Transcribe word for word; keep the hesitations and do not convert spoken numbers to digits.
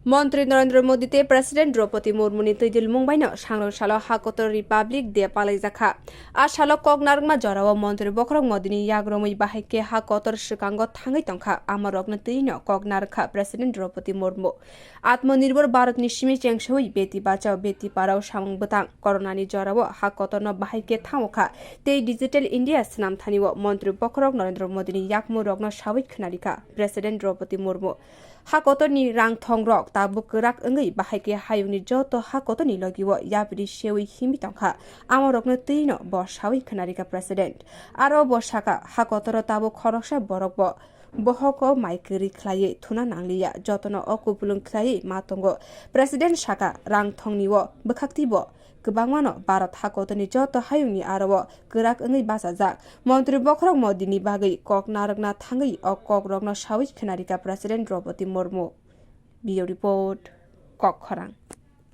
Montri Narendra Modi tei President Draupadi Murmuni twidilmung baino sangrong salo ha kotor Republic Day palaijakha. A salo kok narwkma jorao Montri Bokhorok Modini yagromwi bahai khe ha kotor swkango thangwi tongkha, amorokno twino kok narwkha President Draupadi Murmu. Atmanirbhar Bharatni simi chengsawi Beti Bachao Beti Padhao samung bwtang, Coronani jorao ha kotorno bahai khe thango kha tei Digital India swnam thani o Montri Bokhorok Narendra Modini yakmurokno sawi khwnarikha President Draupadi Murmu. Ha kotorni rang thongrok tabuk kwrak wngwi bahai khe hayungni joto ha kotorni logi o yapri sewi himwi tongkha, amorokno twino bo sawi khwnarikha President. Aro bo sakha, ha kotoro tabuk khoroksa borok bo bohok o mai kwrwi khlaiwi thuna nangliya, jotono o kupulung khlaiwi ma tongo. President sakha, rang thongni o bwkhakti bo kwbangmano Bharat ha kotorni joto hayungni aro o kwrak wngwi bachajak. Montri Bokhorok Modini bagwi kok narwkna thangwi o kokrokno sawi khwnarikha President Draupadi Murmu. Bureau Report, Kok Khorang.